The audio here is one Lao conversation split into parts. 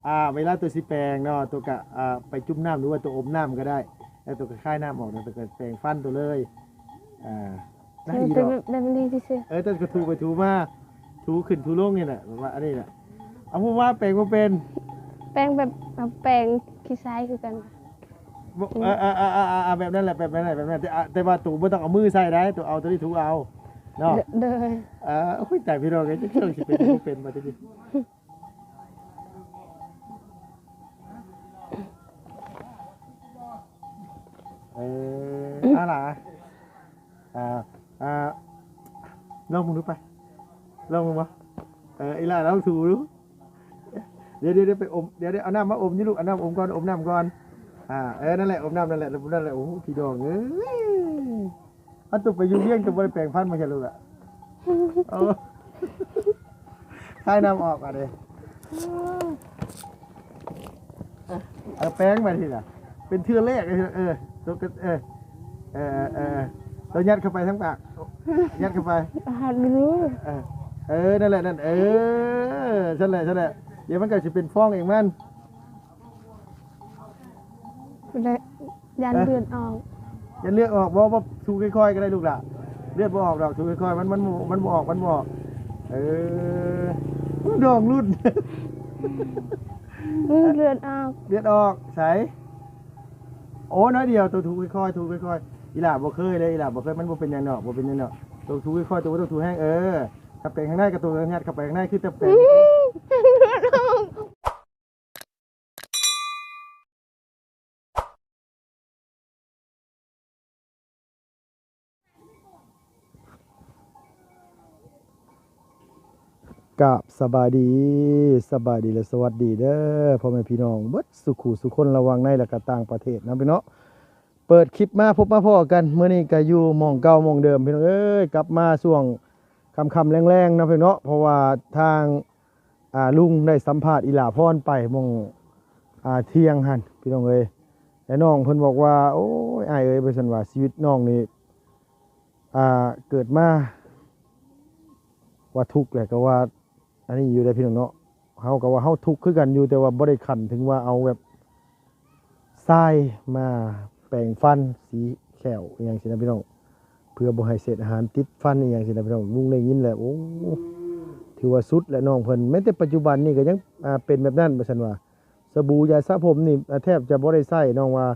ອ່າ ເວລາໂຕຊິແປງເນາະ ໂຕກະ ອ່າ ໄປຈຸ່ມນ້ຳ ຫຼືວ່າໂຕອົບນ້ຳກໍໄດ້ ແລ້ວໂຕກໍຄາຍນ້ຳອອກ ແລ້ວໂຕກໍແປງຟັນໂຕເລີຍ ອ່າ ໄດ້ຢູ່ດອກ ແຕ່ແບບ ແບບນີ້ຊື່ໆ ເອີ ແຕ່ກໍຖູໄປຖູມາ ຖູຂຶ້ນຖູລົງນີ້ແຫຼະ ແບບວ່າອັນນີ້ແຫຼະ ເອົາ ຜູ້ວ່າແປງບໍ່ເປັນ ແປງແບບ ເອົາ ແປງຂີ້ຊາຍຄືກັນ ບໍ່ ອືມ ເອີໆໆໆ ແບບນັ້ນແຫຼະ ແບບນັ້ນແຫຼະ ແບບນັ້ນ ແຕ່ ອ່າ ແຕ່ວ່າໂຕບໍ່ຕ້ອງເອົາມືໃສ່ໄດ໋ ໂຕເອົາໂຕນີ້ຖູເອົາເນາະ ໂດຍ ເອີ ໂອ້ຍ ຕາຍ ພີ່ນ້ອງເອີຍ ຈັກເຈົ້າຊິເປັນບໍ່ເປັນບັດນີ້ ເອີ ອາຫຼາ ອ່າ ອ່າ ລອງເບິ່ງດູໄປ ລອງເບິ່ງບໍ່ ເອີ ອີຫຼ້າລອງຖູດູ ດຽວ ດຽວ ດຽວໄປອົມ ດຽວ ດຽວເອົານ້ຳມາອົມຢູ່ລູກ ເອົານ້ຳອົມກ່ອນ ອົມນ້ຳກ່ອນ ອ່າ ເອີ ນັ້ນແຫຼະ ອົມນ້ຳນັ້ນແຫຼະ ນັ້ນແຫຼະ ໂອ້ ພີ່ນ້ອງເອີຍ ເຮົາຕົກໄປຢູ່ວຽງ ຕົກບໍ່ໄດ້ແປງຟັນບໍ່ຊະລູກລະ ໂອ້ ຄາຍນ້ຳອອກບາດນີ້ ເອີ ແປງບາດນີ້ນະ ເປັນເທື່ອແລກເລີຍ ເອີ ຕົກ ເອີ ເອີ ເອີ ເອີ ເອີ ລະຍັດເຂົ້າໄປທາງປາກ ຍັດເຂົ້າໄປ ອ່າ ດູ ເອີ ເອີ ນັ້ນແຫຼະ ນັ້ນ ເອີ ຊັ້ນແຫຼະ ຊັ້ນແຫຼະ ດຽວມັນກໍຊິເປັນຟອງເອງມັນ ບໍ່ໄດ້ ຢ້ານເລືອດອອກ ຢ້ານເລືອດອອກ ບໍ່ ບໍ່ ຖູຄ່ອຍໆກໍໄດ້ລູກຫຼ້າ ເລືອດບໍ່ອອກດອກ ຖູຄ່ອຍໆ ມັນ ມັນ ມັນບໍ່ອອກ ມັນບໍ່ອອກ ເອີ ດອງຫຼຸດ ອື ເລືອດອອກ ເລືອດອອກ ໃສ ໂອ້ ໜ້ອຍດຽວ ໂຕຖູຄ່ອຍໆ ຖູຄ່ອຍໆ ອີຫຼ້າບໍ່ເຄີຍເລີຍ ອີຫຼ້າບໍ່ເຄີຍ ມັນບໍ່ເປັນຫຍັງດອກ ບໍ່ເປັນຫຍັງດອກ ໂຕຖູຄ່ອຍໆ ໂຕບໍ່ຕ້ອງຖູແຮງ ເອີ ຖ້າແປງຂ້າງໃນກໍໂຕຍັດເຂົ້າໄປຂ້າງໃນ ຄືແຕ່ແປງ ອື ເລືອດອອກ ກາບສະບາຍດີ ສະບາຍດີ ແລະ ສະຫວັດດີເດີ ພໍ່ແມ່ພີ່ນ້ອງເບິດສູ່ຄູ່ສູ່ຄົນ ລະຫວ່າງໃນ ແລະ ກະຕ່າງປະເທດເນາະພີ່ນ້ອງເນາະ ເປີດຄລິບມາພົບມາພໍ້ກັນ ມື້ນີ້ກະຢູ່ໝ່ອງເກົ່າໝ່ອງເດີມ ພີ່ນ້ອງເອີຍ ກັບມາຊ່ວງຄ່ຳໆແລງໆເນາະພີ່ນ້ອງເນາະ ເພາະວ່າທາງ ອ່າ ລຸງໄດ້ສຳພາດອີຫຼ້າພອນໄປໝ່ອງ ອ່າ ທ່ຽງຫັ້ນ ພີ່ນ້ອງເອີຍ ແລະ ນ້ອງເພິ່ນບອກວ່າ ໂອ້ຍ ອ້າຍເອີຍ ວ່າຊັ້ນວ່າ ຊີວິດນ້ອງນີ້ ອ່າ ເກີດມາວ່າທຸກແຫຼະ ກໍວ່າອັນນີ້ຢູ່ເດ້ພີ່ນ້ອງເນາະ ເຮົາກໍວ່າເຮົາທຸກຄືກັນຢູ່ ແຕ່ວ່າບໍ່ໄດ້ຂັ້ນເຖິງວ່າເອົາແບບ ຊາຍມາແປງຟັນ ສີແຂ້ວ ອີ່ຫຍັງຊີ້ນະພີ່ນ້ອງ ເພື່ອບໍ່ໃຫ້ເສດອາຫານຕິດຟັນ ອີ່ຫຍັງຊີ້ນະພີ່ນ້ອງ ລຸງໄດ້ຍິນແລ້ວ ໂອ້ ຖືວ່າສຸດແຫຼະນ້ອງເພິ່ນ ແມ້ແຕ່ປັດຈຸບັນນີ້ກໍຍັງ ອ່າ ເປັນແບບນັ້ນ ວ່າຊັ້ນວ່າ ສະບູ ຢາສະຜົມນີ້ ອ່າ ແທບຈະບໍ່ໄດ້ໃຊ້ ນ້ອງວ່າ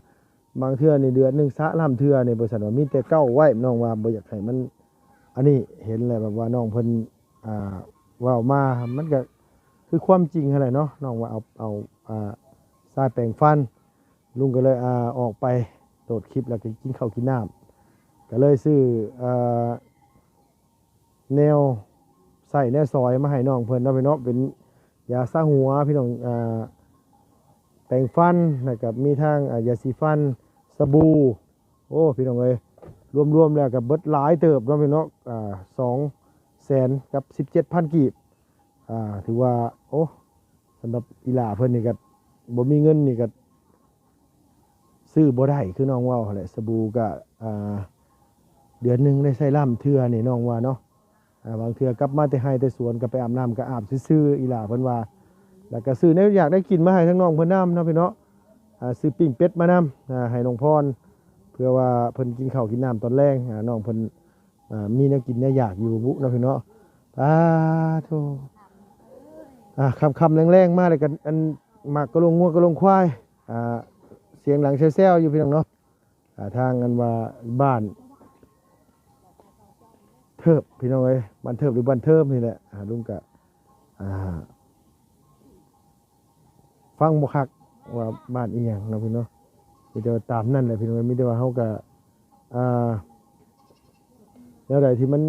ບາງເທື່ອນີ້ເດືອນໜຶ່ງສະລ້ຳເທື່ອນີ້ ວ່າຊັ້ນວ່າ ມີແຕ່ເກົ່າໄວ້ ນ້ອງວ່າບໍ່ຢາກໃຫ້ມັນ ອັນນີ້ ເຫັນແລ້ວແບບວ່ານ້ອງເພິ່ນ ອ່າ ເວົ້າມາ ມັນກໍຄືຄວາມຈິງຫັ້ນແຫຼະເນາະ ນ້ອງວ່າເອົາ ເອົາ ອ່າ ຊາຍແປງຟັນ ລຸງກໍເລີຍ ອ່າ ອອກໄປໂຫຼດຄລິບ ແລ້ວກໍກິນເຂົ້າກິນນ້ຳ ກໍເລີຍຊື້ ເອີ ແນວໃຊ້ແນວສອຍມາໃຫ້ນ້ອງເພິ່ນເນາະພີ່ນ້ອງ ເປັນຢາຊາຫົວພີ່ນ້ອງ ອ່າ ແປງຟັນ ແລ້ວກໍມີທັງ ອ່າ ຢາສີຟັນ ສະບູ ໂອ້ ພີ່ນ້ອງເອີຍ ລວມໆແລ້ວກໍເບິດຫຼາຍເຕີບເນາະພີ່ນ້ອງ ອ່າ ສອງແສນກັບສິບເຈັດພັນກີບ ອ່າ ຖືວ່າ ໂອ້ ສຳລັບອີຫຼ້າເພິ່ນນີ້ກໍບໍ່ມີເງິນນີ້ກໍ ຊື້ບໍ່ໄດ້ ຄືນ້ອງເວົ້າຫັ້ນແຫຼະ ສະບູກະ ອ່າ ເດືອນໜຶ່ງໄດ້ໃຊ້ລ້ຳເທື່ອນີ້ ນ້ອງວ່າເນາະ ອ່າ ບາງເທື່ອກັບມາແຕ່ໄຮ່ແຕ່ສວນ ກໍໄປອາບນ້ຳ ກໍອາບຊື່ໆ ອີຫຼ້າເພິ່ນວ່າ ແລ້ວກໍຊື້ແນວຢາກໄດ້ກິນມາໃຫ້ທາງນ້ອງເພິ່ນນຳເນາະພີ່ເນາະ ອ່າ ຊື້ປີ້ງເປັດມານຳ ອ່າ ໃຫ້ນ້ອງພອນ ເພື່ອວ່າເພິ່ນກິນເຂົ້າກິນນ້ຳຕອນແລງ ອ່າ ນ້ອງເພິ່ນ ອ່າ ມີແນວກິນແນວຢາກຢູ່ບຸເນາະພີ່ເນາະ ປາໂທ ອ່າ ຄ່ຳໆແລງໆມາແລ້ວກໍ ອັນ ໝາກກະໂຫຼງງົວກະໂຫຼງຄວາຍ ອ່າ ສຽງດັງແຊວໆຢູ່ພີ່ນ້ອງເນາະ ອ່າ ທາງອັນວ່າບ້ານເທີບ ພີ່ນ້ອງເອີຍ ບ້ານເທີບ ຫຼື ບ້ານເທີບນີ້ແຫຼະ ອ່າ ລຸງກະ ອ່າ ຟັງບໍ່ຄັກວ່າບ້ານອີ່ຫຍັງເນາະພີ່ນ້ອງເນາະ ມີແຕ່ວ່າຕາມນັ້ນແຫຼະພີ່ນ້ອງເອີຍ ມີແຕ່ວ່າເຮົາກະ ອ່າ ແນວໃດທີ່ມັນ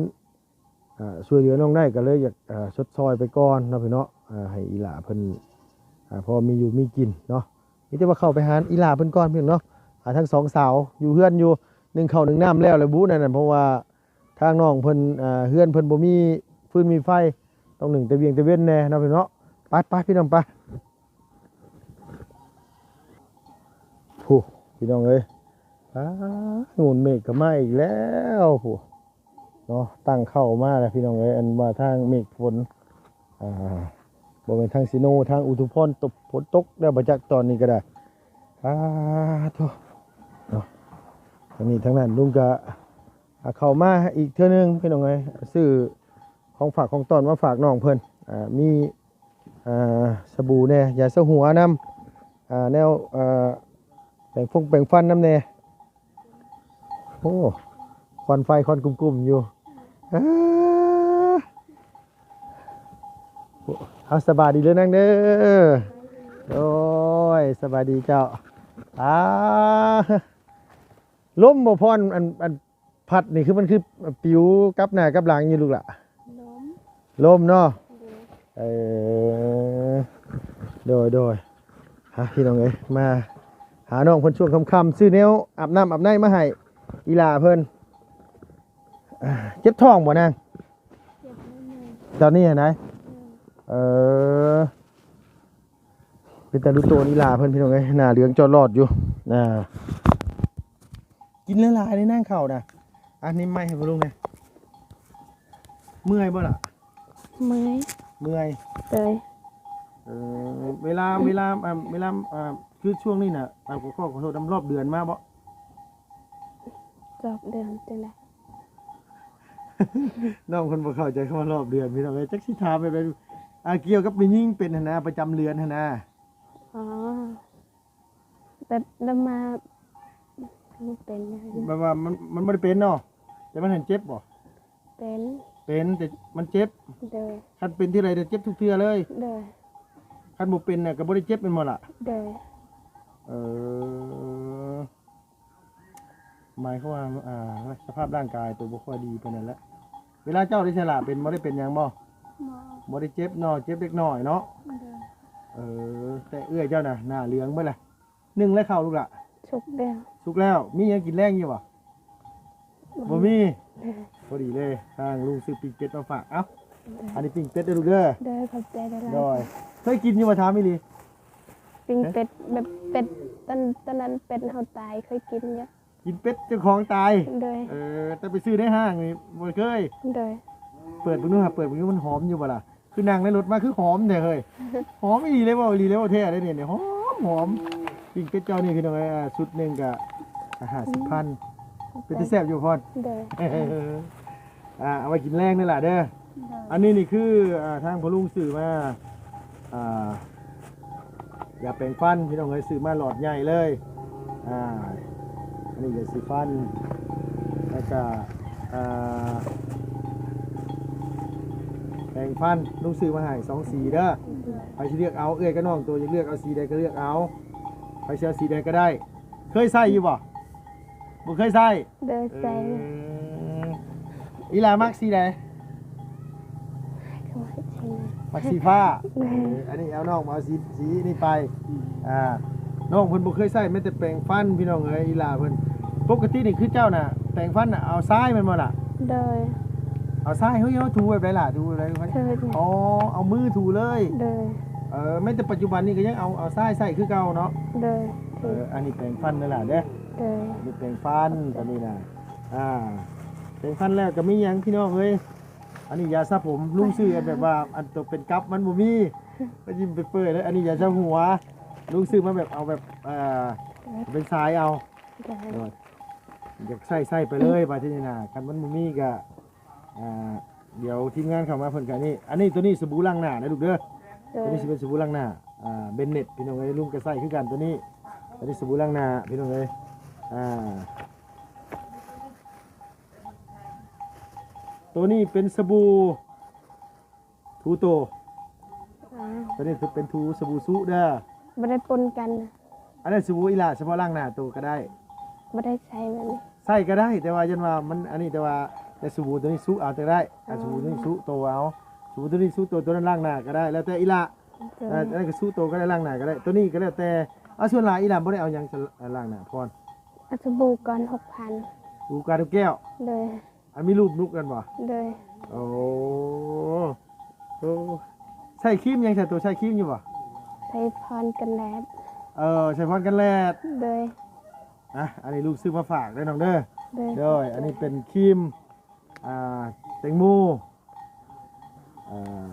ອ່າ ຊ່ວຍເຫຼືອນ້ອງໄດ້ກໍເລີຍຢາກ ອ່າ ຊົດຊ່ອຍໄປກ່ອນເນາະພີ່ເນາະ ອ່າ ໃຫ້ອີຫຼ້າເພິ່ນ ອ່າ ພໍມີຢູ່ມີກິນເນາະ ມີແຕ່ວ່າເຂົ້າໄປຫາອີຫຼ້າເພິ່ນກ່ອນພີ່ນ້ອງເນາະ ອ່າ ທັງສອງສາວຢູ່ເຮືອນຢູ່ ໜຶ້ງເຂົ້າໜຶ້ງນ້ຳແລ້ວແຫຼະບຸນັ້ນ ເພາະວ່າທາງນ້ອງເພິ່ນ ອ່າ ເຮືອນເພິ່ນບໍ່ມີຟືນມີໄຟ ຕ້ອງໜຶ້ງແຕ່ວຽງແຕ່ເວັນແດ່ເນາະພີ່ນ້ອງເນາະ ໄປໆ ພີ່ນ້ອງໄປ ໂອ້ ພີ່ນ້ອງເອີຍ ປາ ໂງນເມກກໍມາອີກແລ້ວ ໂອ້ ເນາະ ຕັ້ງເຂົ້າມາແລ້ວພີ່ນ້ອງເອີຍ ອັນວ່າທາງເມກຝົນ ອ່າ ບໍ່ແມ່ນທາງຊິໂນ ທາງອຸທຸພອນຕົກ ຝົນຕົກແລ້ວບໍ່ຈັກຕອນນີ້ກໍໄດ້. ອາໂທ້ ເນາະ ທາງນີ້ທາງນັ້ນ ລຸງກໍ ອາ ເຂົ້າມາອີກເທື່ອໜຶ່ງ ພີ່ນ້ອງເອີຍ ຊື້ຂອງຝາກຂອງຕ້ອນມາຝາກນ້ອງເພິ່ນ ອາ ມີ ອາ ສະບູແດ່ ຢາສະຫົວນຳ ອາ ແນວ ອາ ແປງຟົງແປງຟັນນຳແດ່. ໂອ້ ຄວັນໄຟຄວັນກຸ້ມໆຢູ່. ເອີ ເອົາ ສະບາຍດີເດີນາງເດີ. ໂອ້ຍ ສະບາຍດີເຈົ້າ. ອາ ລົມບໍ່ພອນ ອັນ ອັນ ພັດນີ້ ຄືມັນຄືປິວກັບໜ້າກັບຫຼັງຢູ່ລູກຫຼ້າ? ລົມ ລົມເນາະ. ໂດຍ ເອີ ໂດຍ ໂດຍ. ຮະ ພີ່ນ້ອງເອີຍ ມາຫານ້ອງເພິ່ນຊ່ວງຄ່ຳໆ ຊື້ແນວອາບນ້ຳອາບໃນມາໃຫ້ອີ່ຫຼ້າເພິ່ນ. ເຈັບທ້ອງບໍ່ນາງ? ເຈັບໜ້ອຍໜຶ່ງ ຕອນນີ້ຫັ້ນໃດ? ເອີ ເອີ ເປັນຕາດູໂຕນອີ່ຫຼ້າເພິ່ນ ພີ່ນ້ອງເອີຍ ໜ້າເຫຼືອງຈອດລອດຢູ່. ອ່າ ກິນຫຼາຍໆ ໃນນາງເຂົ້ານະ. ອັນນີ້ໄມ້ໃຫ້ພໍ່ລຸງແດ່. ເມື່ອຍບໍ່ລະ? ເມື່ອຍ ເມື່ອຍ. ໂດຍ ເອີ ເວລາ ເວລາ ອ່າ ເວລາ ອ່າ ຄືຊ່ວງນີ້ນະ ອ່າ ຂໍ ຂໍໂທດນຳ ຮອບເດືອນມາບໍ່? ຮອບເດືອນຈັ່ງໃດ? ນ້ອງເພິ່ນບໍ່ເຂົ້າໃຈຄຳວ່າຮອບເດືອນ ພີ່ນ້ອງເອີຍ ຈັກຊິຖາມແບບໃດ. ອ່າ ກ່ຽວກັບແມ່ຍິງເປັນຫັ້ນນະ ປະຈຳເດືອນຫັ້ນນະ. ອໍ ແບບ ແບບມາ ບໍ່ເປັນ ແບບວ່າມັນ ມັນບໍ່ໄດ້ເປັນເນາະ ແຕ່ມັນຫັ້ນເຈັບບໍ່? ເປັນ ເປັນ ແຕ່ມັນເຈັບ. ໂດຍ ຄັນເປັນເທື່ອໃດເຈັບທຸກເທື່ອເລີຍ. ໂດຍ ຄັນບໍ່ເປັນນະກໍບໍ່ໄດ້ເຈັບແມ່ນບໍ່ລະ? ໂດຍ ເອີ ໝາຍຄວາມວ່າ ອ່າ ສະພາບຮ່າງກາຍໂຕບໍ່ຄ່ອຍດີປານໃດແຫຼະ. ເວລາເຈົ້າໄດ້ສະຫຼະເປັນ ບໍ່ໄດ້ເປັນຫຍັງບໍ່? ບໍ່ ບໍ່ໄດ້ເຈັບເນາະ ເຈັບເລັກນ້ອຍເນາະ. ໂດຍ ເອີ ແຕ່ເອື້ອຍເຈົ້ານະ ໜ້າເຫຼືອງເບິດລະ. ໜຶ້ງແລ້ວເຂົ້າລູກຫຼ້າ? ສຸກແລ້ວ ສຸກແລ້ວ. ມີຫຍັງກິນແລງຢູ່ບໍ່? ບໍ່ ບໍ່ມີ. ພໍດີເລີຍ ທາງລຸງຊື້ປີ້ງເປັດມາຝາກ. ເອົ້າ ໂດຍ ອັນນີ້ປີ້ງເປັດເດີລູກເດີ. ໂດຍ ຂອບໃຈຫຼາຍໆ. ໂດຍ ເຄີຍກິນຢູ່ບໍ່? ຖາມອີ່ຫຼີ. ປີ້ງເປັດ ແບບເປັດ ຕອນ ຕອນນັ້ນເປັດເຮົາຕາຍ ເຄີຍກິນຢູ່. ກິນເປັດເຈົ້າຂອງຕາຍ. ໂດຍ ເອີ ແຕ່ໄປຊື້ໃນຫ້າງນີ້ບໍ່ເຄີຍ. ໂດຍ ເປີດເບິ່ງດູ ເປີດເບິ່ງດູ ມັນຫອມຢູ່ບໍ່ລະ? ຄືນັ່ງໃນລົດມາຄືຫອມແທ້ເຮີ້ຍ. ຫອມອີ່ຫຼີເລີຍ ເວົ້າອີ່ຫຼີເລີຍ ເວົ້າແທ້ເດ້ນີ້ ຫອມ ຫອມ. ປີ້ງເປັດເຈົ້ານີ້ ພີ່ນ້ອງເອີຍ ຊຸດໜຶ່ງກະຫ້າສິບພັນ. ເປັນຕາແຊບຢູ່ພອນ. ໂດຍ ອ່າ ເອົາໄວ້ກິນແລງເດີຫຼ້າເດີ. ໂດຍ ອັນນີ້ນີ້ຄື ອ່າ ທາງພໍ່ລຸງຊື້ມາ ອ່າ ຢາແປງຟັນ ພີ່ນ້ອງເອີຍ ຊື້ມາຫຼອດໃຫຍ່ເລີຍ. ອ່າ ອັນນີ້ຢາສີຟັນ ແລ້ວກະ ອ່າ ແປງຟັນ ລຸງຊື້ມາໃຫ້ສອງສີເດີ. ໃຜຊິເລືອກເອົາ ເອື້ອຍກັບນ້ອງໂຕຢາກເລືອກເອົາສີໃດກໍເລືອກເອົາ. ໃຜຊິເອົາສີໃດກໍໄດ້. ເຄີຍໃຊ້ຢູ່ບໍ່? ບໍ່ເຄີຍໃຊ້. ໂດຍ ໃຊ້. ເອີ ອີ່ຫຼ້າມັກສີໃດ? ມັກສີຟ້າ. ເອີ ອັນນີ້ເອົາ ນ້ອງເອົາສີ ສີນີ້ໄປ. ອ່າ ນ້ອງເພິ່ນບໍ່ເຄີຍໃຊ້ແມ້ແຕ່ແປງຟັນ ພີ່ນ້ອງເອີຍ. ອີ່ຫຼ້າເພິ່ນ ປົກກະຕິນີ້ຄືເຈົ້ານະ ແປງຟັນນະ ເອົາຊາຍແມ່ນບໍ່ລະ? ໂດຍ ເອົາຊາຍ. ເຮົາ ເຮົາຖູແບບໃດລະ? ຖູແບບໃດ? ໂດຍ ອໍ ເອົາມືຖູເລີຍ. ໂດຍ ເອີ ແມ້ແຕ່ປັດຈຸບັນນີ້ກໍຍັງເອົາ ເອົາຊາຍໃຊ້ຄືເກົ່າເນາະ. ໂດຍ ເອີ ອັນນີ້ແປງຟັນເດີຫຼ້າເດີ. ໂດຍ ອັນນີ້ແປງຟັນ ຕອນນີ້ນະ. ອ່າ ແປງຟັນແລ້ວກໍມີຫຍັງ ພີ່ນ້ອງເອີຍ? ອັນນີ້ຢາສະຜົມ ລຸງຊື້ອັນແບບວ່າ ອັນໂຕເປັນກັບມັນບໍ່ມີ ກໍຍິ້ມໄປເປີດເລີຍ. ອັນນີ້ຢາສະຫົວ ລຸງຊື້ມາແບບ ເອົາແບບ ເອີ ເປັນສາຍເອົາ. ໂດຍ ໂດຍ ຢາກໃຊ້ໃຊ້ໄປເລີຍ ບາດທີນີ້ນະ. ຄັນມັນບໍ່ມີກໍ ອ່າ ດຽວທີມງານເຂົ້າມາເພິ່ນກໍນີ້. ອັນນີ້ ໂຕນີ້ສະບູລ້າງໜ້າເດີລູກເດີ. ໂດຍ ໂຕນີ້ຊິເປັນສະບູລ້າງໜ້າ ອ່າ ເບນເນັດ ພີ່ນ້ອງເອີຍ. ລຸງກໍໃຊ້ຄືກັນໂຕນີ້. ອັນນີ້ສະບູລ້າງໜ້າ ພີ່ນ້ອງເອີຍ. ອ່າ ໂຕນີ້ເປັນສະບູ ຖູໂຕ. ອໍ ໂຕນີ້ເປັນຖູສະບູຊຸເດີ. ບໍ່ໄດ້ປົນກັນ. ອັນນັ້ນສະບູອີ່ຫຼ້າ ສະເພາະລ້າງໜ້າໂຕກໍໄດ້. ບໍ່ໄດ້ໃຊ້ແບບນີ້. ໃຊ້ກໍໄດ້ ແຕ່ວ່າຢ້ານວ່າມັນອັນນີ້ ແຕ່ວ່າ ແຕ່ສະບູໂຕນີ້ຊຸເອົາກໍໄດ້. ອໍ ອາ ສະບູໂຕນີ້ຊຸໂຕເອົາ. ສະບູໂຕນີ້ຊຸໂຕ ໂຕນັ້ນລ້າງໜ້າກໍໄດ້ ແລ້ວແຕ່ອີ່ຫຼ້າ. ໂດຍ ເອີ ອັນນັ້ນກໍຊຸໂຕກໍໄດ້ ລ້າງໜ້າກໍໄດ້ ໂຕນີ້ກໍແລ້ວແຕ່. ເອົາ ສ່ວນຫຼາຍອີ່ຫຼ້າບໍ່ໄດ້ເອົາຫຍັງ ສະ ລ້າງໜ້າພອນ? ເອົາສະບູກ້ອນຫົກພັນ. ສະບູກ້ອນແກ້ວ. ໂດຍ ອັນມີຮູບນົກກັນບໍ່? ໂດຍ ໂອ້ ໂອ້ ໃຊ້ຄຣີມຫຍັງ ໃຊ້ໂຕໃຊ້ຄຣີມຢູ່ບໍ່? ໃຊ້ພອນກັນແດດ. ເອີ ໃຊ້ພອນກັນແດດ. ໂດຍ ອ່ະ ອັນນີ້ລູກຊື້ມາຝາກເດີນ້ອງເດີ. ໂດຍ ໂດຍ ອັນນີ້ເປັນຄຣີມ ອ່າ ແຕງໂມ ອ່າ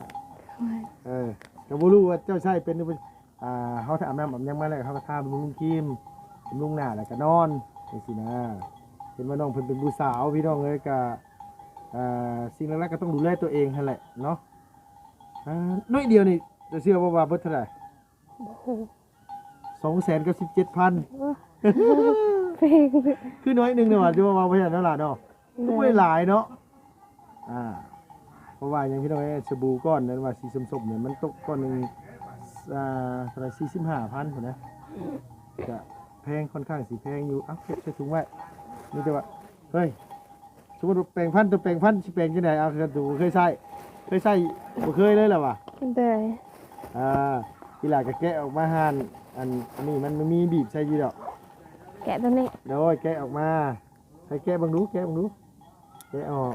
ໂອ້ຍ ເອີ ກໍບໍ່ຮູ້ວ່າເຈົ້າໃຊ້ເປັນຫຼືບໍ່. ອ່າ ເຮົາຖ້າອາບນ້ຳອາບຫຍັງມາແລ້ວ ເຮົາກໍທາບຳລຸງຄຣີມ ບຳລຸງໜ້າ ແລ້ວກໍນອນ ຈັ່ງຊີ້ນະ. ເຫັນວ່ານ້ອງເພິ່ນເປັນຜູ້ສາວ ພີ່ນ້ອງເອີຍ ກໍ ອ່າ ສິ່ງຫຼັກໆກໍຕ້ອງດູແລຕົວເອງຫັ້ນແຫຼະເນາະ. ອ່າ ໜ້ອຍດຽວນີ້ ຈະເຊື່ອບໍ່ວ່າເບິດເທົ່າໃດ? ບໍ່ຮູ້ ສອງແສນກັບສິບເຈັດພັນ. ໂອ້ ແພງ ຄືໜ້ອຍໜຶ່ງເນາະ ຈະວ່າບໍ່ແພງເນາະຫຼ້າເນາະ. ໂດຍ ກໍບໍ່ໄດ້ຫຼາຍເນາະ. ອ່າ ເພາະວ່າຫຍັງ ພີ່ນ້ອງເອີຍ ສະບູກ້ອນນັ້ນວ່າສີສົ້ມໆນີ້ ມັນຕົກກ້ອນໜຶ່ງ ອ່າ ເທົ່າໃດ ສີ່ສິບຫ້າພັນພຸ້ນນະ. ກະແພງ ຄ່ອນຂ້າງຊິແພງຢູ່. ເອົ້າ ເກັບໃສ່ຖົງໄວ້. ມີແຕ່ວ່າ ເຮີ້ຍ ສົມມຸດວ່າແປງຟັນ ຕົວແປງຟັນຊິແປງຈັ່ງໃດ? ເອົາ ຄັນຕົວບໍ່ເຄີຍໃຊ້ ເຄີຍໃຊ້ ບໍ່ເຄີຍເລີຍລະຫວາ? ໂດຍ ອ່າ ອີຫຼ້າກໍແກະອອກມາຫັ້ນ. ອັນ ອັນນີ້ມັນ ມັນມີບີບໃສ່ຢູ່ດອກ. ແກະຕົວນີ້ ໂດຍ ແກະອອກມາ. ໃຫ້ແກະເບິ່ງດູ ແກະເບິ່ງດູ ແກະອອກ.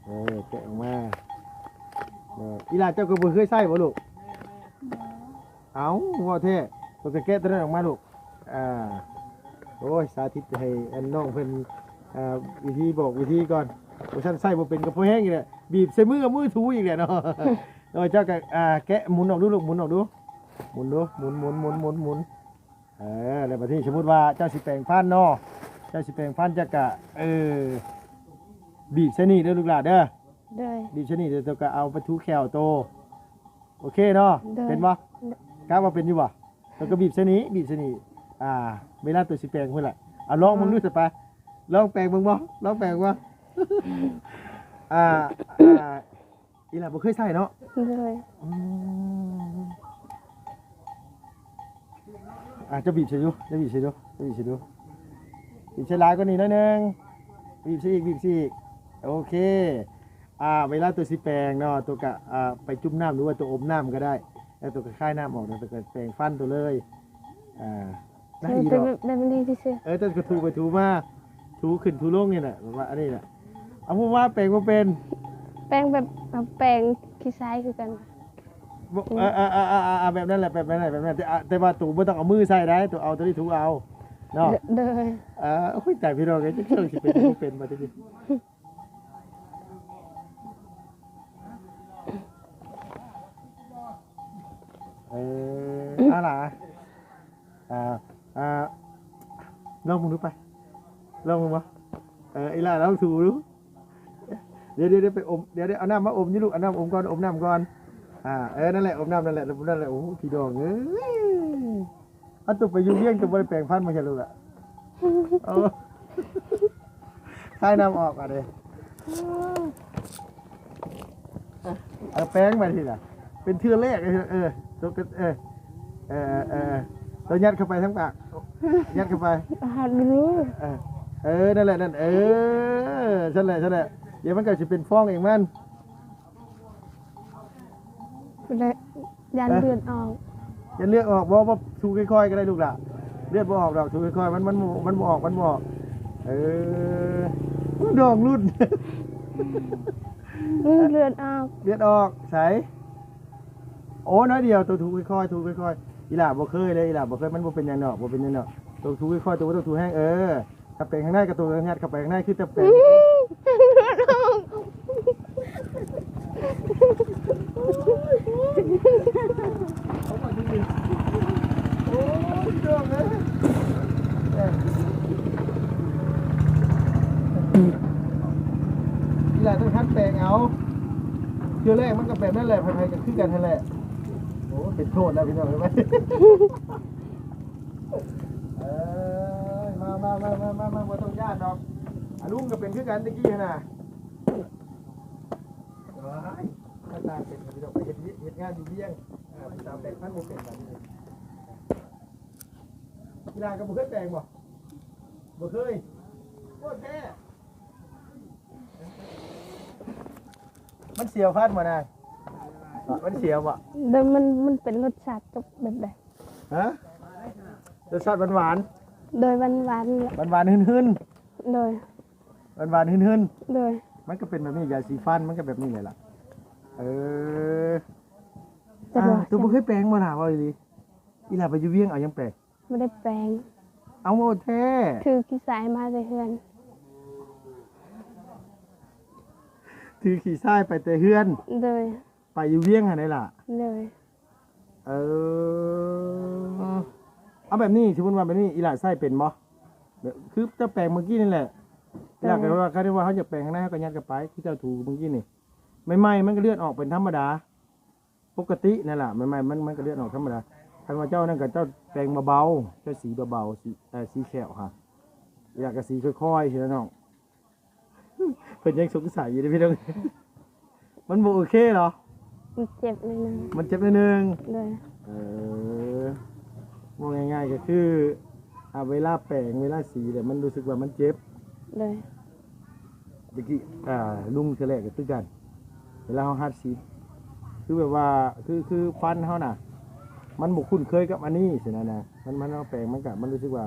ເອີ ແກະອອກມາ. ເອີ ອີຫຼ້າເຈົ້າກໍບໍ່ເຄີຍໃຊ້ບໍ່ລູກ? ເອົ້າ ເວົ້າແທ້ ຕົວກະແກະຕົວນັ້ນອອກມາລູກ. ອ່າ ໂອ້ຍ ສາທິດໃຫ້ອັນນ້ອງເພິ່ນ ອ່າ ວິທີ ບອກວິທີກ່ອນ. ບໍ່ຊັ້ນໃຊ້ບໍ່ເປັນກໍພໍແຮງອີກແຫຼະ ບີບໃສ່ມື ເອົາມືຖູອີກແຫຼະເນາະ. ໂດຍ ເຈົ້າກໍ ອ່າ ແກະໝູນອອກດູລູກ ໝູນອອກດູ ໝູນດູ ໝູນໆໆໆ. ເອີ ແລ້ວບັດນີ້ສົມມຸດວ່າເຈົ້າຊິແປງຟັນເນາະ ເຈົ້າຊິແປງຟັນ ເຈົ້າກະ ເອີ ບີບໃສ່ນີ້ເດີລູກຫຼ້າເດີ. ໂດຍ ບີບໃສ່ນີ້ ແລ້ວເຈົ້າກະເອົາໄປຖູແຂ້ວໂຕ. ໂອເຄເນາະ. ໂດຍ ເປັນບໍ່? ກະວ່າເປັນຢູ່ບໍ່? ແລ້ວກໍບີບໃສ່ນີ້ ບີບໃສ່ນີ້ ອ່າ ເວລາໂຕຊິແປງພຸ້ນລະ. ເອົາລອງເບິ່ງດູຊະປະ ລອງແປງເບິ່ງບໍ່? ລອງແປງເບິ່ງບໍ່? ອ່າ ອ່າ ອີຫຼ້າບໍ່ເຄີຍໃຊ້ເນາະ? ໂດຍ ອືມ ອ່າ ຈະບີບໃສ່ດູ ຈະບີບໃສ່ດູ ຈະບີບໃສ່ດູ ບີບໃສ່ຫຼາຍກວ່ານີ້ໜ້ອຍໜຶ່ງ ບີບໃສ່ອີກ ບີບໃສ່ອີກ. ໂອເຄ ອ່າ ເວລາໂຕຊິແປງເນາະ ໂຕກະ ອ່າ ໄປຈຸ່ມນ້ຳ ຫຼືວ່າໂຕອົມນ້ຳກໍໄດ້ ແລ້ວໂຕກໍຄາຍນ້ຳອອກ ແລ້ວໂຕກໍແປງຟັນໂຕເລີຍ. ອ່າ ໄດ້ຢູ່ດອກ ແບບນີ້ຊື່ໆ. ເອີ ເຈົ້າກໍຖູໄປຖູມາ ຖູຂຶ້ນຖູລົງນີ້ແຫຼະ ແບບວ່າອັນນີ້ແຫຼະ. ເອົາ ຜູ້ວ່າແປງບໍ່ເປັນ ແປງແບບ ເອົາແປງຂີ້ຊາຍຄືກັນ. ບໍ່ ເອີ ເອີ ເອີ ເອີ ແບບນັ້ນແຫຼະ ແບບນັ້ນແຫຼະ ແບບນັ້ນ. ແຕ່ ແຕ່ວ່າໂຕບໍ່ຕ້ອງເອົາມືໃສ່ໄດ໋ ໂຕເອົາໂຕນີ້ຖູເອົາເນາະ. ໂດຍ ເອີ ໂອ້ຍ ຕາຍ ພີ່ນ້ອງເອີຍ ຈັກເຈົ້າຊິເປັນບໍ່ເປັນບັດນີ້. ເອີ ອາຫຼາ ອ່າ ອ່າ ລອງເບິ່ງດູໄປ ລອງເບິ່ງບໍ່? ເອີ ອີຫຼ້າລອງຖູດູ. ດຽວ ດຽວ ດຽວໄປອົມ ດຽວ ດຽວເອົານ້ຳມາອົມຢູ່ລູກ ເອົານ້ຳອົມກ່ອນ ອົມນ້ຳກ່ອນ. ອ່າ ເອີ ນັ້ນແຫຼະ ອົມນ້ຳນັ້ນແຫຼະ ນັ້ນແຫຼະ. ໂອ້ ພີ່ນ້ອງເອີຍ ເອົາ ໂຕໄປຢູ່ວຽງ ໂຕບໍ່ໄດ້ແປງຟັນບໍ່ຊະລູກລະ? ເອີ ຄາຍນ້ຳອອກ ບາດນີ້ ເອົາແປງໄປທີລະ ເປັນເທື່ອແລກ. ເອີ ເອີ ໂຕກໍ ເອີ ເອີ ເອີ ເອີ ໂຕຍັດເຂົ້າໄປທາງປາກ ຍັດເຂົ້າໄປ ຫັນຮູ້. ເອີ ເອີ ນັ້ນແຫຼະ ນັ້ນ ເອີ ຊັ້ນແຫຼະ ຊັ້ນແຫຼະ. ດຽວມັນກໍຊິເປັນຟອງເອງມັນ. ບໍ່ໄດ້ ຢ້ານເລືອດອອກ. ຢ້ານເລືອດອອກ ບໍ່ ບໍ່ ຖູຄ່ອຍໆກໍໄດ້ລູກຫຼ້າ ເລືອດບໍ່ອອກດອກ ຖູຄ່ອຍໆ ມັນ ມັນ ມັນບໍ່ອອກ ມັນບໍ່ອອກ. ເອີ ນ້ອງລຸ້ນ ອືມ ເລືອດອອກ ເລືອດອອກໃສ? ໂອ້ ໜ້ອຍດຽວ ໂຕຖູຄ່ອຍໆ ຖູຄ່ອຍໆ. ອີຫຼ້າບໍ່ເຄີຍເລີຍ ອີຫຼ້າບໍ່ເຄີຍ ມັນບໍ່ເປັນຫຍັງດອກ ບໍ່ເປັນຫຍັງດອກ. ໂຕຖູຄ່ອຍໆ ໂຕບໍ່ຕ້ອງຖູແຮງ ເອີ. ຖ້າແປງຂ້າງໃນກໍຕົວະຫຍັດເຂົ້າໄປຂ້າງໃນ ຄືແຕ່ແປງ ໂອ້ຍ ພີ່ນ້ອງເອີຍ ອີຫຼ້າຕ້ອງຫັດແປງເອົາ. ເທື່ອແລກມັນກໍແບບນັ້ນແຫຼະ ໃຜໆກໍຄືກັນຫັ້ນແຫຼະ. ໂອ້ ເປັນໂທດແລ້ວ ພີ່ນ້ອງເອີຍ. ເອີຍ ມາ ມາ ມາ ບໍ່ຕ້ອງຢ້ານດອກ. ອາ ລຸງກໍເປັນຄືກັນແຕ່ກີ້ຫັ້ນນະ. ວ້າຍ ໜ້າຕາເປັນ ພີ່ນ້ອງ ໄປເຮັດວຽກເຮັດງານຢູ່ວຽງ ເອີ ຜູ້ສາວແປງຟັນບໍ່ເປັນບາດນີ້. ອີຫຼ້າກໍບໍ່ເຄີຍແປງບໍ່? ບໍ່ເຄີຍ. ໂອ້ ແທ້. ມັນສຽວຟັນບໍ່ນາຍ? ມັນສຽວບໍ່? ແຕ່ມັນ ມັນເປັນລົດຊາດແບບໃດ? ຮະ? ລົດຊາດຫວານໆ. ໂດຍ ຫວານໆ ແຫຼະ ຫວານໆຫຶ່ນໆ. ໂດຍ ຫວານໆຫຶ່ນໆ. ໂດຍ ມັນກໍເປັນແບບນີ້ ຢາສີຟັນມັນກໍແບບນີ້ແຫຼະລະ. ເອີ ແຕ່ວ່າ ອ່າ ໂຕບໍ່ເຄີຍແປງບໍ່ລະ? ເວົ້າອີ່ຫຼີ ອີ່ຫຼ້າໄປຢູ່ວຽງເອົາຫຍັງແປງ? ບໍ່ໄດ້ແປງ. ເອົາ ເວົ້າແທ້? ຖືຂີ້ຊາຍມາແຕ່ເຮືອນ. ຖືຂີ້ຊາຍໄປແຕ່ເຮືອນ ໂດຍ ໄປຢູ່ວຽງຫັ້ນໃດ໋ລະ? ໂດຍ. ເອີ ເອົາແບບນີ້ ສົມມຸດວ່າແບບນີ້ ອີ່ຫຼ້າໃຊ້ເປັນບໍ່? ແບບຄືເຈົ້າແປງມື້ກີ້ນີ້ແຫຼະ ແປງ ອີ່ຫຼ້າກໍວ່າ ຄັນວ່າເຮົາຢາກແປງທາງໃນ ເຮົາກໍຍັດເຂົ້າໄປ ຄືເຈົ້າຖູມື້ກີ້ນີ້ ໃໝ່ໆ ມັນກໍເລືອດອອກເປັນທຳມະດາ ປົກກະຕິນັ້ນລະ ໃໝ່ໆ ມັນ ມັນກໍເລືອດອອກທຳມະດາ. ຄັນວ່າເຈົ້ານັ້ນກໍເຈົ້າແປງເບົາໆ ເຈົ້າສີເບົາໆ ສີ ເອີ ສີແຂ້ວຫາ ແລ້ວກໍສີຄ່ອຍໆ ຊີ້ນະນ້ອງ. ເພິ່ນຍັງສົງໄສຢູ່ເດ້ພີ່ນ້ອງ ມັນບໍ່ໂອເຄເນາະ ມັນເຈັບໜ້ອຍໜຶ່ງ ມັນເຈັບໜ້ອຍໜຶ່ງ ໂດຍ. ເອີ ເວົ້າງ່າຍໆ ກໍຄື ອາ ເວລາແປງ ເວລາສີແຫຼະ ມັນຮູ້ສຶກວ່າມັນເຈັບ ໂດຍ. ຕະກີ້ ອ່າ ລຸງເທື່ອແລກກໍຄືກັນ ເວລາເຮົາຫັດສີ ຄືແບບວ່າ ຄື ຄືຟັນເຮົານະ ມັນບໍ່ຄຸ້ນເຄີຍກັບອັນນີ້ຊີ້ນະນະ ມັນ ມັນເຮົາແປງ ມັນກະ ມັນຮູ້ສຶກວ່າ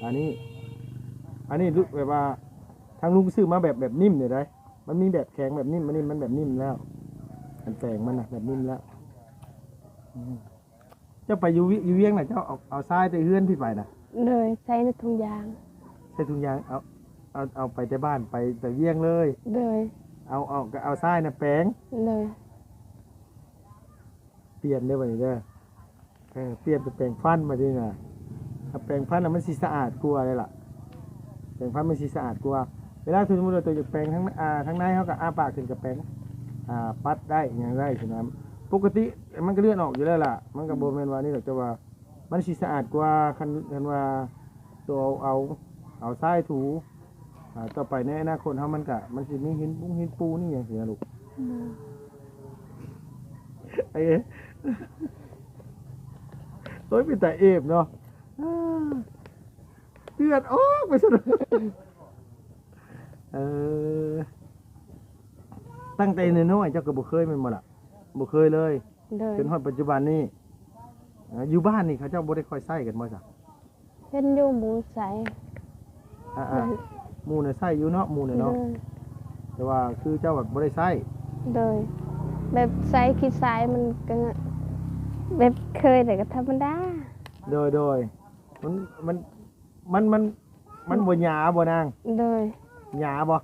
ອັນນີ້ ອັນນີ້ ແບບວ່າ ທາງລຸງຊື້ມາແບບ ແບບນິ້ມນີ້ໃດ໋ ມັນມີແບບແຂງແບບນິ້ມ ອັນນີ້ມັນແບບນິ້ມແລ້ວ ອັນແປງມັນນະ ແບບນິ້ມແລ້ວ ອືມ. ເຈົ້າໄປຢູ່ວຽ ຢູ່ວຽງນະ ເຈົ້າເອົາ ເອົາຊາຍແຕ່ເຮືອນພີ້ໄປນະ? ໂດຍ ໃສ່ໃນຖົງຢາງ ໃສ່ຖົງຢາງ ເອົາ ເອົາ ເອົາໄປແຕ່ບ້ານ ໄປແຕ່ວຽງເລີຍ? ໂດຍ. ເອົາ ເອົາ ກໍເອົາຊາຍນະແປງ? ໂດຍ. ປ່ຽນເດີບັດນີ້ເດີ ເອີ ປ່ຽນໄປແປງຟັນບັດນີ້ນະ ຖ້າແປງຟັນນະມັນຊິສະອາດກວ່າເດ້ລະ ແປງຟັນມັນຊິສະອາດກວ່າ. ເວລາສົມມຸດວ່າຕົວຢາກແປງທາງ ອ່າ ທາງໃນ ເຮົາກໍອ້າປາກຂຶ້ນກໍແປງ ອ່າ ປັດໄດ້ ຫຍັງໄດ້ຊີ້ນະ ປົກກະຕິມັນກໍເລືອດອອກຢູ່ແລ້ວລະ ມັນກໍບໍ່ແມ່ນວ່ານີ້ດອກ ແຕ່ວ່າມັນຊິສະອາດກວ່າ ຄັນ ຄັນວ່າໂຕເອົາ ເອົາ ເອົາຊາຍຖູ ອ່າ ຕໍ່ໄປໃນອະນາຄົດເຮົາມັນກະ ມັນຊິມີຫີນປຸງຫີນປູນີ້ຫຍັງຊີ້ນະລູກ ໂດຍ ເອີ ໂອ້ຍ ເປັນຕາເອບເນາະ ເລືອດອອກໄປຊັ້ນ ເອີ ຕັ້ງແຕ່ນ້ອຍໆ ເຈົ້າກໍບໍ່ເຄີຍແມ່ນບໍ່ລະ? ບໍ່ເຄີຍເລີຍ ໂດຍ ຈົນຮອດປັດຈຸບັນນີ້ ເອີ ຢູ່ບ້ານນີ້ເຂົາເຈົ້າບໍ່ໄດ້ຄ່ອຍໃຊ້ກັນບໍ່ຊະ? ເຫັນຢູ່ໝູ່ໃຊ້ ອາ ໂດຍ ໝູ່ນະໃຊ້ຢູ່ເນາະ ໝູ່ນະເນາະ ໂດຍ ແຕ່ວ່າຄືເຈົ້າແບບບໍ່ໄດ້ໃຊ້ ໂດຍ ແບບໃຊ້ຂີ້ຊາຍມັນກໍແບບເຄີຍແຕ່ກໍທຳມະດາ ໂດຍ ໂດຍ ມັນ ມັນ ມັນ ມັນ ມັນບໍ່ຫຍາບໍ່ນາງ? ໂດຍ ຫຍາບໍ່?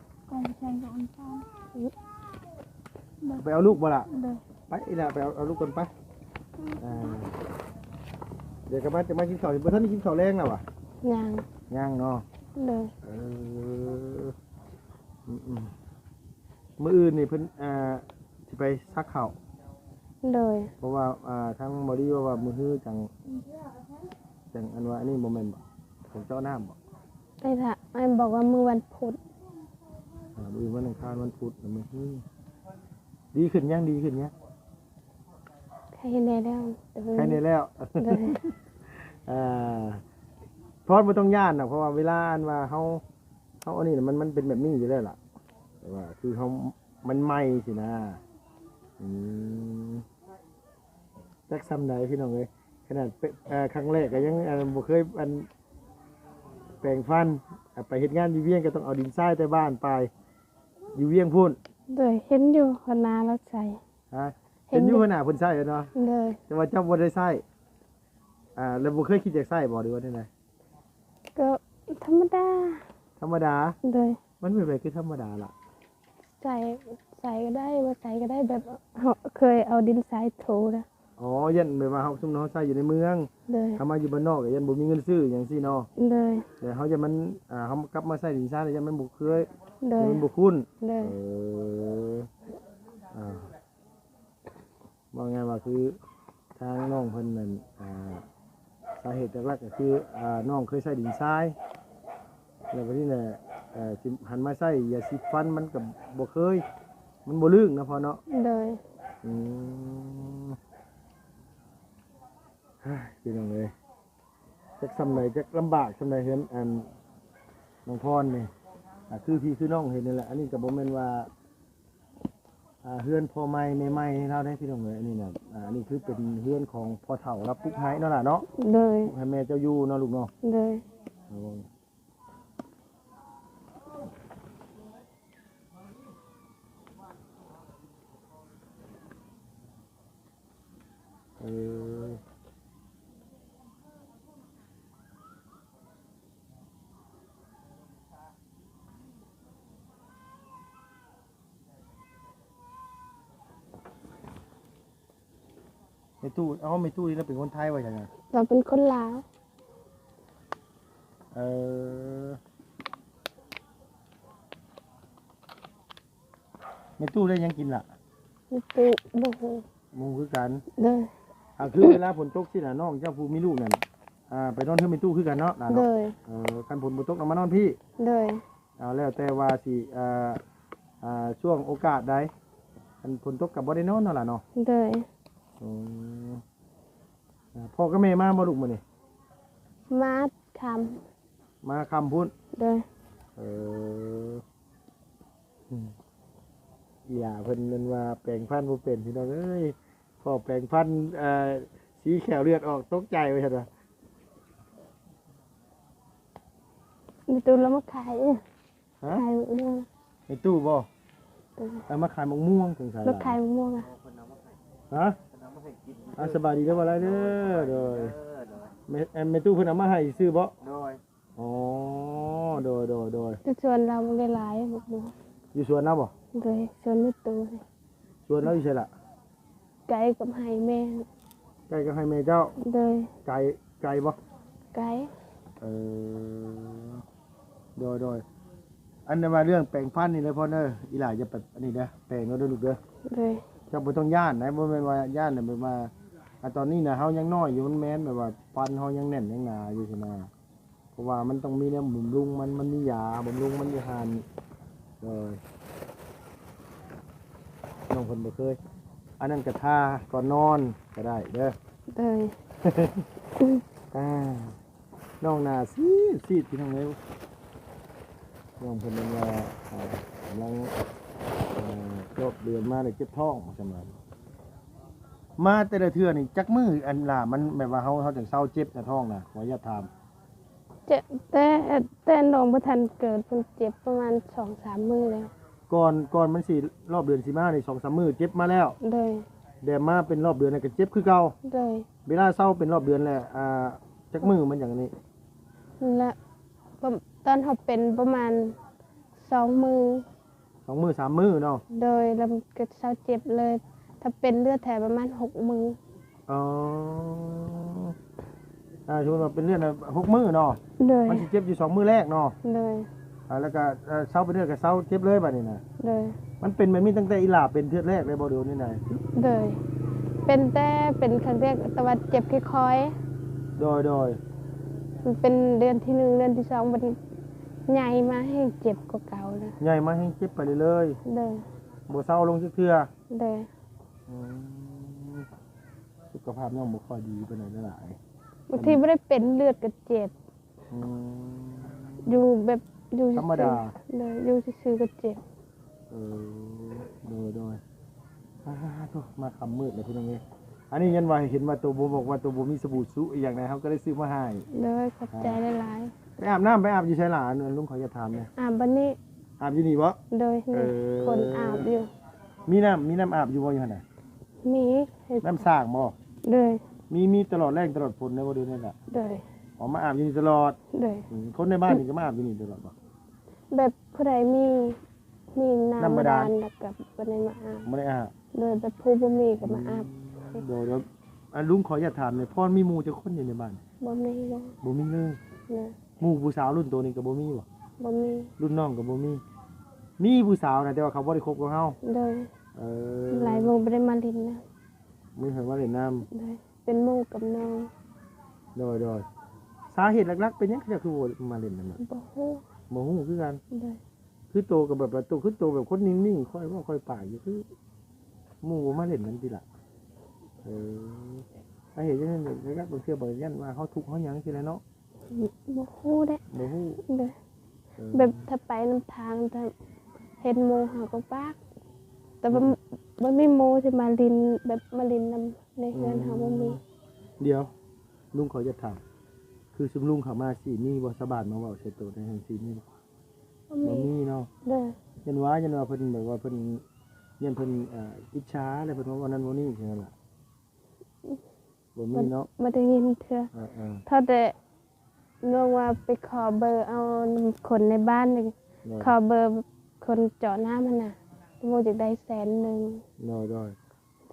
ໄປເອົາລູກບໍ່ລະ? ໂດຍ ໄປອີ່ຫຼ້າ ໄປເອົາ ເອົາລູກກ່ອນໄປ ອືມ ອ່າ ດຽວກັບມາ ຈະມາກິນເຂົ້າ ບໍ່ທັນໄດ້ກິນເຂົ້າແລງລະຫວາ? ຍັງ ຍັງເນາະ ໂດຍ ເອີ ອືມໆ ມື້ອື່ນນີ້ເພິ່ນ ອ່າ ຊິໄປສັກເຂົ້າ ໂດຍ ເພາະວ່າ ອ່າ ທາງໝໍລີເວົ້າວ່າມື້ຮືຈັ່ງ ຈັ່ງ ອັນວ່າອັນນີ້ບໍ່ແມ່ນບໍ່? ຂອງເຈາະນ້ຳບໍ່? ໄອ້ທະ ໄອ້ບອກວ່າມື້ວັນພຸດ ອ່າ ມື້ອື່ນວັນອັງຄານ ວັນພຸດ ມື້ຮື ດີຂຶ້ນຍັງ? ດີຂຶ້ນຍັງ? ໄຄແນ່ແລ້ວ ເອີ ໄຄແນ່ແລ້ວ ໂດຍ ອ່າ ພອນບໍ່ຕ້ອງຢ້ານດອກ ເພາະວ່າເວລາອັນວ່າເຮົາ ເຮົາອັນນີ້ນະ ມັນ ມັນເປັນແບບນີ້ຢູ່ແລ້ວລະ ແຕ່ວ່າຄືເຮົາ ມັນໃໝ່ຊີ້ນະ ອືມ ຈັກສ່ຳໃດພີ່ນ້ອງເອີຍ ຂະໜາດເປັນ ເອີ ຄັ້ງແລກກໍຍັງ ອັນ ບໍ່ເຄີຍ ອັນ ແປງຟັນ ໄປເຮັດງານຢູ່ວຽງກໍຕ້ອງເອົາດິນຊາຍແຕ່ບ້ານໄປ ຢູ່ວຽງພຸ້ນ ໂດຍ ເຫັນຢູ່ຫົວໜ້າລາວໃຊ້ ຮະ ເຫັນຢູ່ຫົວໜ້າເພິ່ນໃຊ້ເນາະ ໂດຍ ແຕ່ວ່າເຈົ້າບໍ່ໄດ້ໃຊ້ ອ່າ ແລ້ວບໍ່ເຄີຍຄິດຢາກໃຊ້ບໍ່ ຫຼືວ່າແນວໃດ? ກໍທຳມະດາ ທຳມະດາ ໂດຍ ມັນເປັນແບບຄືທຳມະດາລະ ໃສ່ ໃສ່ກໍໄດ້ ບໍ່ໃສ່ກໍໄດ້ ແບບເຮົາເຄີຍເອົາດິນຊາຍຖູນະ ອໍ ຢ້ານແບບວ່າເຮົາ ສົມມຸດເຮົາໃຊ້ຢູ່ໃນເມືອງ ໂດຍ ເຮົາມາຢູ່ບ້ານນອກກໍຢ້ານບໍ່ມີເງິນຊື້ຫຍັງຊີ້ເນາະ ໂດຍ ແຕ່ເຮົາຢ້ານມັນ ອ່າ ເຮົາກັບມາໃຊ້ດິນຊານ ຢ້ານມັນບໍ່ເຄີຍ ໂດຍ ຢ້ານມັນບໍ່ຄຸ້ນ ໂດຍ ເອີ ອ່າ ເວົ້າງ່າຍວ່າຄືທາງນ້ອງເພິ່ນນັ້ນ ອ່າ ສາເຫດຫຼັກໆກໍຄື ອ່າ ນ້ອງເຄີຍໃຊ້ດິນຊາຍ ແລ້ວບັດນີ້ແຫຼະ ເອີ ຊິຫັນມາໃຊ້ຢາສີຟັນ ມັນກໍບໍ່ເຄີຍ ມັນບໍ່ລື່ນເນາະພໍ່ເນາະ ໂດຍ ອືມ ເຮີ້ຍ ພີ່ນ້ອງເອີຍ ຈັກສ່ຳໃດ ຈັກລຳບາກສ່ຳໃດ ເຮືອນ ອັນ ນ້ອງພອນນີ້ ອ່າ ຄືພີ່ຄືນ້ອງເຫັນນີ້ແຫຼະ ອັນນີ້ກໍບໍ່ແມ່ນວ່າ ອ່າ ເຮືອນພໍ່ໃໝ່ແມ່ໃໝ່ໃຫ້ລາວໄດ໋ພີ່ນ້ອງເອີຍ ອັນນີ້ນະ ອ່າ ອັນນີ້ຄືເປັນເຮືອນຂອງພໍ່ເຖົ້າລາວປຸກໃຫ້ເນາະຫຼ້າເນາະ ໂດຍ ປຸກໃຫ້ແມ່ເຈົ້າຢູ່ເນາະລູກເນາະ ໂດຍ ໂດຍ ເອີ. ແມ່ຕູ້ ເອົ້າ ແມ່ຕູ້ນີ້ລາວເປັນຄົນໄທວ່າຊັ້ນນະ? ລາວເປັນຄົນລາວ. ເອີ ແມ່ຕູ້ໄດ້ຫຍັງກິນລະ? ແມ່ຕູ້ບໍ່ຮູ້ ບໍ່ຮູ້ຄືກັນ. ໂດຍ. ອ່າ ຄືເວລາຝົນຕົກຊີ້ນະ ນ້ອງເຈົ້າຜູ້ມີລູກນັ້ນ ອ່າ ໄປນອນເຮືອນແມ່ຕູ້ຄືກັນເນາະ ຫຼານເນາະ? ໂດຍ. ເອີ ຄັນຝົນບໍ່ຕົກນະມານອນພີ້? ໂດຍ. ເອົາ ແລ້ວແຕ່ວ່າຊິ ເອີ ອ່າ ຊ່ວງໂອກາດໃດ ຄັນຝົນຕົກກໍບໍ່ໄດ້ນອນເນາະຫຼານເນາະ? ໂດຍ. ອືມ ອ່າ ພໍ່ກັບແມ່ມາບໍ່ລູກມື້ນີ້? ມາຄ່ຳ. ມາຄ່ຳພຸ້ນ? ໂດຍ. ເອີ ອືມ ອີ່ຫຼ້າເພິ່ນແມ່ນວ່າແປງຟັນບໍ່ເປັນ ພີ່ນ້ອງເອີຍ. ພໍແປງຟັນ ເອີ ສີແຂ້ວເລືອດອອກ ຕົກໃຈວ່າຊັ້ນວ່າ. ແມ່ຕູ້ລາວມາຂາຍ ຮະ? ຂາຍໝາກມ່ວງ. ແມ່ຕູ້ບໍ່? ໂດຍ. ເອົາມາຂາຍໝາກມ່ວງ ສົງໄສ ມາຂາຍໝາກມ່ວງອະ. ຮະ? ອ່າ ສະບາຍດີເດີ ບໍ່ຫຼາຍເດີ. ໂດຍ. ແມ່ ແມ່ຕູ້ເພິ່ນເອົາມາໃຫ້ຊື່ບໍ່? ໂດຍ. ອໍ ໂດຍ ໂດຍ ໂດຍ. ຢູ່ສວນລາວບໍ່ໄດ້ຫຼາຍໝາກມ່ວງ. ຢູ່ສວນລາວບໍ່? ໂດຍ. ສວນແມ່ຕູ້. ສວນລາວຢູ່ໃສລະ? ໃກ້ກັບໄຮ່ແມ່. ໃກ້ກັບໄຮ່ແມ່ເຈົ້າ? ໂດຍ. ໄກ ໄກບໍ່? ໄກ. ເອີ ໂດຍ ໂດຍ. ອັນນັ້ນວ່າເລື່ອງແປງຟັນນີ້ເດີພໍ່ເດີ ອີ່ຫຼ້າຢ່າໄປອັນນີ້ເດີ ແປງເອົາເດີລູກເດີ. ໂດຍ. ເຈົ້າບໍ່ຕ້ອງຢ້ານນະ ບໍ່ແມ່ນວ່າຢ້ານນະ ແບບວ່າ ອາ ຕອນນີ້ນະເຮົາຍັງນ້ອຍຢູ່ ມັນແມ່ນແບບວ່າຟັນເຮົາຍັງແໜ້ນຍັງໜາຢູ່ຊີ້ນະ. ເພາະວ່າມັນຕ້ອງມີແນວບຳລຸງມັນ ມັນມີຢາບຳລຸງມັນຢູ່ຫັ້ນ. ໂດຍ. ນ້ອງເພິ່ນບໍ່ເຄີຍ ອັນນັ້ນກະທາກ່ອນນອນກະໄດ້ເດີ. ໂດຍ. ອ່າ ນ້ອງໜ້າຊີດໆ ພີ່ນ້ອງເອີຍ. ນ້ອງເພິ່ນວ່າ ອ່າ ກຳລັງ ເອີ ຮອບເດືອນມາໄດ້ເຈັບທ້ອງວ່າຊັ້ນວ່າ. ມາແຕ່ລະເທື່ອນີ້ຈັກມື້ ອັນລະ ມັນແບບວ່າເຮົາ ເຮົາຈັ່ງເຊົາເຈັບນະທ້ອງນະ ຂໍອະນຸຍາດຖາມ? ເຈັບແຕ່ ແຕ່ນ້ອງບໍ່ທັນເກີດ ເພິ່ນເຈັບປະມານສອງສາມມື້ແລ້ວ. ກ່ອນ ກ່ອນມັນຊິ ຮອບເດືອນຊິມານີ້ ສອງສາມມື້ເຈັບມາແລ້ວ. ໂດຍ. ແລ້ວມາເປັນຮອບເດືອນນີ້ກໍເຈັບຄືເກົ່າ. ໂດຍ. ເວລາເຊົາເປັນຮອບເດືອນແລ້ວ ອ່າ ຈັກມື້ມັນຫຍັງນີ້? ນັ້ນແຫຼະ ຕອນເຮົາເປັນປະມານສອງມື້ ສອງມື້ສາມມື້ເນາະ. ໂດຍ. ແລ້ວມັນກໍເຊົາເຈັບເລີຍ ຖ້າເປັນເຫຼືອແທ້ປະມານຫົກມື້. ອໍ ອ່າ ສົມມຸດວ່າເປັນເລືອດນະ ຫົກມື້ເນາະ. ໂດຍ. ມັນຊິເຈັບຢູ່ສອງມື້ແລກເນາະ. ໂດຍ. ອ່າ ແລ້ວກໍ ເອີ ເຊົາເປັນເລືອດກໍເຊົາເຈັບເລີຍບາດນີ້ນະ. ໂດຍ. ມັນເປັນແບບນີ້ຕັ້ງແຕ່ອີ່ຫຼ້າເປັນເທື່ອແລກເລີຍບໍ່ ຫຼືວ່າແນວໃດ? ໂດຍ. ເປັນແຕ່ເປັນຄັ້ງແລກ ແຕ່ວ່າເຈັບຄ່ອຍໆ. ໂດຍໆ. ມັນເປັນເດືອນທີໜຶ່ງ ເດືອນທີສອງ ບັດນີ້ໃຫຍ່ມາແຮ່ງເຈັບກວ່າເກົ່າເລີຍ. ໃຫຍ່ມາແຮ່ງເຈັບໄປເລື້ອຍໆ. ໂດຍ. ບໍ່ເຊົາລົງຈັກເທື່ອ. ໂດຍ. ອືມ ສຸຂະພາບນ້ອງບໍ່ຄ່ອຍດີປານໃດຫຼາຍ. ບາງທີບໍ່ໄດ້ເປັນເລືອດກໍເຈັບ. ອືມ ຢູ່ແບບຢູ່ ທຳມະດາ. ໂດຍ. ຢູ່ຊື່ໆກໍເຈັບ. ເອີ ໂດຍໆ. ອາ ໂທ້ ມາຄ່ຳມືດແລ້ວພີ່ນ້ອງເອີຍ. ອັນນີ້ຍັນວ່າເຫັນວ່າໂຕບໍ່ ບອກວ່າໂຕບໍ່ມີສະບູຊຸອີ່ຫຍັງໃດ ເຮົາກໍໄດ້ຊື້ມາໃຫ້. ໂດຍ. ຂອບໃຈ ອ່າ ຫຼາຍໆ. ໄປອາບນ້ຳ ໄປອາບຢູ່ໃສຫຼ້າ? ລຸງຂໍຢາກຖາມແດ່. ອາບບັດນີ້. ອາບຢູ່ນີ້ບໍ່? ໂດຍ. ເອີ ຄົນອາບຢູ່. ມີນ້ຳ ມີນ້ຳອາບຢູ່ບໍ່ ຢູ່ຫັ້ນນະ? ມີ. ນ້ຳສ້າງບໍ່? ໂດຍ. ມີ ມີຕະຫຼອດແລ້ງຕະຫຼອດຝົນເລີຍບໍ່ ເດີນີ້ລະ? ໂດຍ. ອອກມາອາບຢູ່ນີ້ຕະຫຼອດ? ໂດຍ. ອືມ ຄົນໃນບ້ານນີ້ກໍມາອາບຢູ່ນີ້ຕະຫຼອດບໍ່? ແບບຜູ້ໃດມີ ມີນ້ຳບາດານ ບາດານແລ້ວກໍບໍ່ໄດ້ມາອາບ. ບໍ່ໄດ້ອາບ. ໂດຍ. ແບບຜູ້ບໍ່ມີກໍມາອາບ. ອືມ ໂດຍໆ. ອາ ລຸງຂໍຢາກຖາມແດ່ ພອນມີໝູ່ຈັກຄົນຢູ່ໃນບ້ານ? ບໍ່ມີເລີຍ. ບໍ່ມີເລີຍ? ໂດຍ. ໝູ່ຜູ້ສາວລຸ້ນໂຕນີ້ກໍບໍ່ມີບໍ່? ບໍ່ມີ. ລຸ້ນນ້ອງກໍບໍ່ມີ? ມີຜູ້ສາວນະ ແຕ່ວ່າເຂົາບໍ່ໄດ້ຄົບກັບເຮົາ? ໂດຍ. ເອີ ຫຼາຍໝູ່ບໍ່ໄດ້ມາຫຼິ້ນນຳ. ບໍ່ໄດ້ມາຫຼິ້ນນຳ. ໂດຍ. ເປັນໝູ່ກັບນ້ອງ. ໂດຍໆ. ສາເຫດຫຼັກໆເປັນຫຍັງເຂົາເຈົ້າຄືບໍ່ມາຫຼິ້ນນຳ? ບໍ່ຮູ້. ບໍ່ຮູ້ຄືກັນ. ໂດຍ. ຄືໂຕກໍແບບວ່າ ໂຕຄືໂຕແບບຄົນນິ່ງໆ ຄ່ອຍເວົ້າຄ່ອຍປາກຢູ່ ຄືໝູ່ບໍ່ມາຫຼິ້ນນຳຕິລະ? ເອີ ສາເຫດຈັ່ງຊັ້ນ ແລ້ວບາງເທື່ອບາງຢ້ານວ່າເຮົາທຸກເຮົາຫຍັງຊີ້ແຫຼະເນາະ. ບໍ່ຮູ້ເດ້. ບໍ່ຮູ້. ໂດຍ. ເອີ ແບບຖ້າໄປນຳທາງ ຖ້າເຫັນໝູ່ເຮົາກໍປາກ ແຕ່ວ່າ ອືມ ບໍ່ມີໝູ່ຊິມາຫຼິ້ນ ແບບມາຫຼິ້ນນຳໃນເຮືອນເຮົາ ອືມ ບໍ່ມີ. ດຽວ ລຸງຂໍຢາກຖາມ ຄືຊຸມລຸງເຂົ້າມາຊີ້ ມີບໍ່ຊາວບ້ານມາເວົ້າໃສ່ໂຕໃນຫັ້ນຊີ້ ມີບໍ່? ບໍ່ມີ. ບໍ່ມີເນາະ. ໂດຍ. ຢ້ານວ່າ ຢ້ານວ່າເພິ່ນແບບວ່າເພິ່ນ ຢ້ານເພິ່ນ ເອີ ອິດສາ ແລ້ວເພິ່ນມາເວົ້ານັ້ນເວົ້ານີ້ຈັ່ງຊັ້ນລະ. ບໍ່ມີເນາະ. ບໍ່ ບໍ່ໄດ້ຍິນເທື່ອ. ເອີໆ. ເທົ່າແຕ່ນ້ອງວ່າໄປຂໍເບີເອົານຳຄົນໃນບ້ານນີ້. ໂດຍ. ຂໍເບີຄົນເຈາະນ້ຳຫັ້ນນະ ໝູ່ຢາກໄດ້ແສນໜຶ່ງ. ໂດຍໆ.